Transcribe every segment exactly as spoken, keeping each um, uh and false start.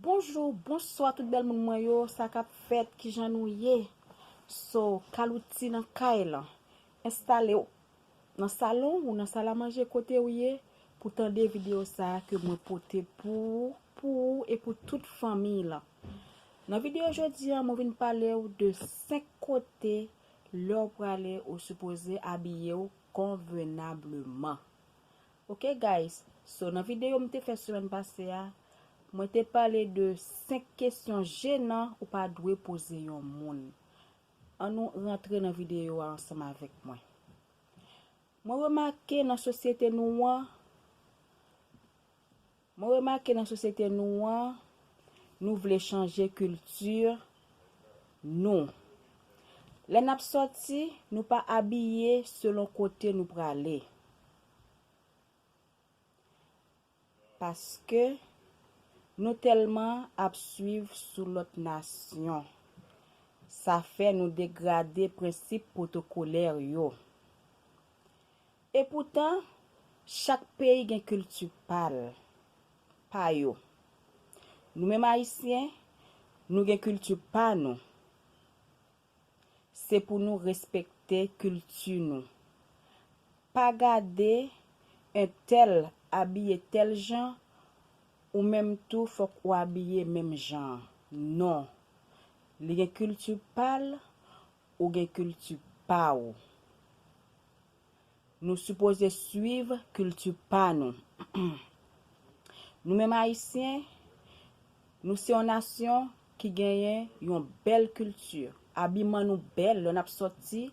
Bonjou, bonswa tout bèl moun mwen yo, sa k ap fèt, kijan nou ye? So, Kalouti nan kay lan. Enstale w nan salon ou nan salamanje kote w ye pou tande videyo sa a ke mwen pote pou ou, pou ou e pou tout fanmi lan. Nan videyo jodi a, mwen vin pale w de senk kote lè w prale ou sipoze abiye w konvenableman. Ok guys, so nan videyo m te fè semèn pase a, mwen te pale de senk kesyon jenan ou pa dwe poze yon moun. Ann nou rantre nan videyo a ansanm avèk mwen. Mwen remake nan sosyete nou an, mwen remake nan sosyete nou an, nou vle chanje kilti nou. Lè n ap sòti, nou pa abiye selon kote nou prale. Paske nou tèlman ap swiv sou lòt nasyon. Sa fè nou degrade prensip pwotokolè yo. Epoutan, chak peyi gen kilti pa l, pa yo. Nou menm Ayisyen, nou gen kilti pa nou. Se pou nou respekte kilti nou. Pa gade entèl abiye tèl jan, ou menm tou fòk ou abiye menm jan an. Non. Li gen kilti pa l, ou gen kilti pa w. Nou sipoze swiv kilti pa nou. Nou menm Ayisyen, nou se yon nasyon ki genyen yon bèl kilti. Abiman nou bèl, lè n ap sòti,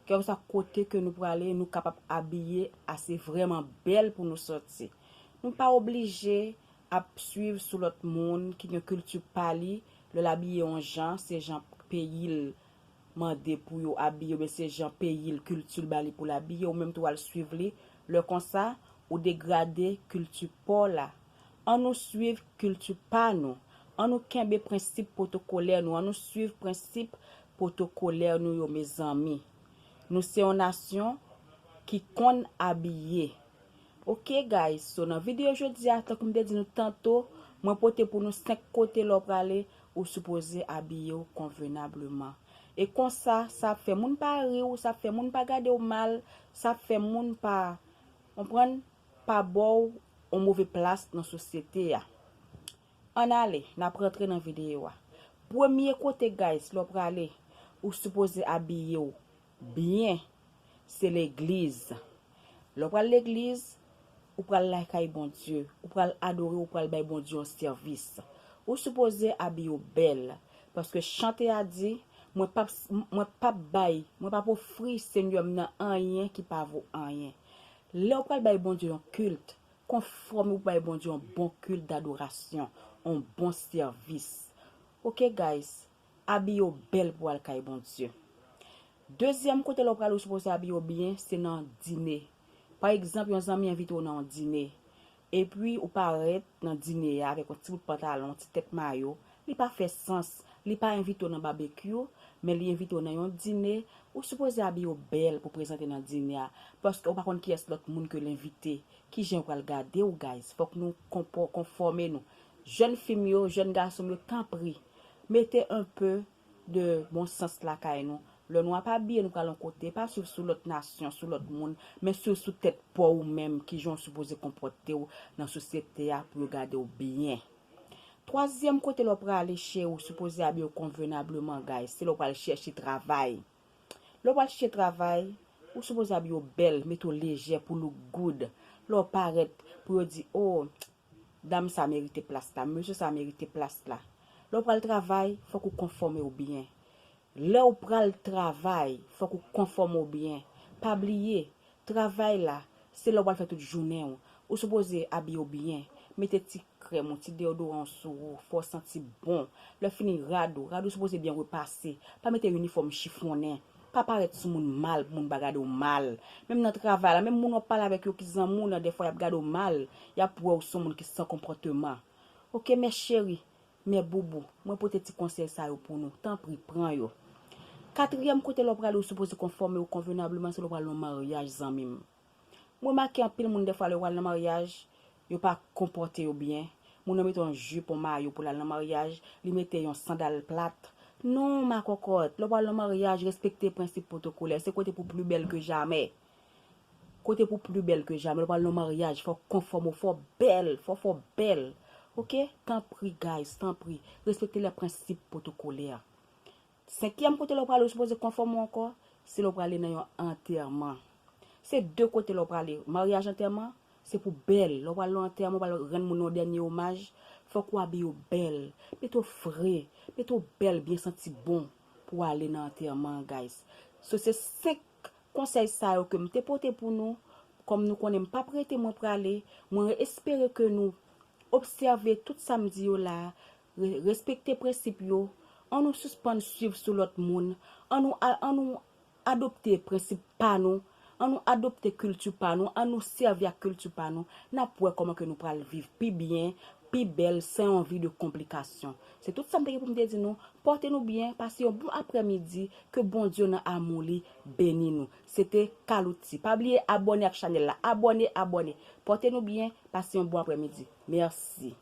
kèlkeswa kote ke nou prale, nou kapab abiye ase vrèman bèl pou nou sòti. Nou pa oblije ap swiv sou lòt moun ki gen kilti pa li, lè l abiye yon jan, se jan peyi l mande pou yo abiye, oubyen se jan peyi l, kilti l ba li pou l abiye, ou menm tou w al swiv li. Lè konsa, ou degrade kilti pa w la. Ann nou swiv kilti pa nou. Ann nou kenbe prensip pwotokolè nou. Ann nou swiv prensip pwotokolè nou yo, mezanmi. Nou se yon nasyon ki konn abiye. Ok guys, so nan videyo jodi a, tankou m te di nou tanto, mwen pote pou nou senk kote lè w prale, ou sipoze abiye w konvenableman. E konsa, sa ap fè moun pa ri w, sa ap fè moun pa gade w mal, sa ap fè moun pa, konprann, pa ba w yon move plas nan sosyete a. Ann ale, n ap rantre nan videyo a. Premye kote, guys, lè w prale, ou sipoze abiye w byen, se legliz. Lè w pral legliz, ou pral lakay Bondye, ou pral adore, ou pral bay Bondye yon sèvis. Ou sipoze abiye w bèl, paske chante a di, mwen p ap, mwen p ap bay, mwen p ap ofri Senyè m nan anyen ki pa vo anyen. Lè w pral bay Bondye yon kilt, konfòme w bay Bondye yon bon kilt dadorasyon, yon bon sèvis. Ok guys, abiye w bèl pou w al kay Bondye. Dezyèm kote lè w prale ou sipoze abiye w byen, se nan dine. Pa egzanp, yon zanmi envite w nan yon dine. Epi ou parèt nan dine a avèk yon ti bout pantalon, yon ti tèt mayo. Li pa fè sans. Li pa envite w nan babekyou, men li envite w nan yon dine. Ou sipoze abiye w bèl pou prezante nan dine a. Paske ou pa konn kiyès lòt moun ke l envite. Kijan yo pral gade w, guys? Fòk nou konpò-, konfòme nou. Jèn fi m yo, jèn gason m yo, tanpri, mete un peu de bon sens lakay nou. Lè nou ap abiye, nou pral yon kote, pa swiv sou lòt nasyon, sou lòt moun, men swiv sou tèt pa w ou menm, kijan w sipoze konpòte w nan sosyete a pou yo gade w byen. Twazyèm kote lè w prale, cheri, ou sipoze abiye w konvenableman, guys, se lè w pral chèche travay. Lè w pral chèche travay, ou sipoze abiye w bèl, mete w lejè pou look good. Lè w parèt, pou yo di, "Oh, dam sa merite plas la, mesye sa merite plas la." Lè w pral travay, fòk ou konfòme w byen. Lè w pral travay, fòk ou konfòme w byen. Pa bliye, travay la, se lè w pral fè tout jounen w. Ou sipoze abiye w byen, mete ti krèm ou, ti deyodoran w sou ou, fè w santi bon. Lè fini, rad ou, rad ou sipoze byen repase. Pa mete inifòm chifonnen. Pa parèt sou moun mal pou moun pa gade w mal. Menm nan travay la, menm moun w ap pale avèk yo ki zanmi w nan, dèfwa y ap gade w mal, y ap wè w se yon moun ki san konpòteman. Ok, mè cheri, mè boubou, mwen pote ti konsèy sa yo pou nou. Tanpri, pran yo. Katriyèm kote lè w prale ou sipoze konfòme w konvenableman, se lè w pral nan maryaj, zanmi m. M remake anpil moun dèfwa lè yo pral nan maryaj, yo pa konpòte yo byen. Moun nan mete yon jip, yon mayo pou l al nan maryaj, li mete yon sandal plat. Non, ma kòkòt, lè w pral nan maryaj, respekte prensip pwotokolè. Se kote pou pli bèl ke jamè. Kote pou pli bèl ke jamè. Lè w pral nan maryaj, fò w konfòme w, fò w bèl, fò, fò w bèl. Oke? Tanpri, guys, tanpri. Respekte lè prensip pwotokolè. Senkyèm kote lè w prale, ou sipoze konfòme w ankò, se lè w prale nan yon antèman. Se de kote lè w prale. Maryaj, antèman, se pou bèl. Lè w pral nan antèman, w pral rann moun nan yon dènye omaj, fòk ou abiye w bèl. Mete w fre, mete w bèl, byen santi bon pou w ale nan antèman, guys. So, se senk konsèy sa yo ke m te pote pou nou. Kòm nou konnen m p ap rete, mwen prale. Mwen espere ke nou obsève tout sa m di yo la a, re- respekte prensip yo, ann nou sispann swiv sou lòt moun, ann nou, a- ann nou adopte prensip pa nou, ann nou adopte kilti pa nou, ann nou sèvi ak kilti pa nou, n ap wè kòman ke nou pral viv pi byen, pi bèl, san yon vi de konplikasyon. Se tout sa m te gen pou m te di nou. Pòte nou byen, pase yon bon aprèmidi, ke Bondye nan amou li beni nou. Se te Kalouti. Pa bliye abòne ak chanèl la. Abòne, abòne. Pòte nou byen, pase yon bon aprèmidi. Mèsi.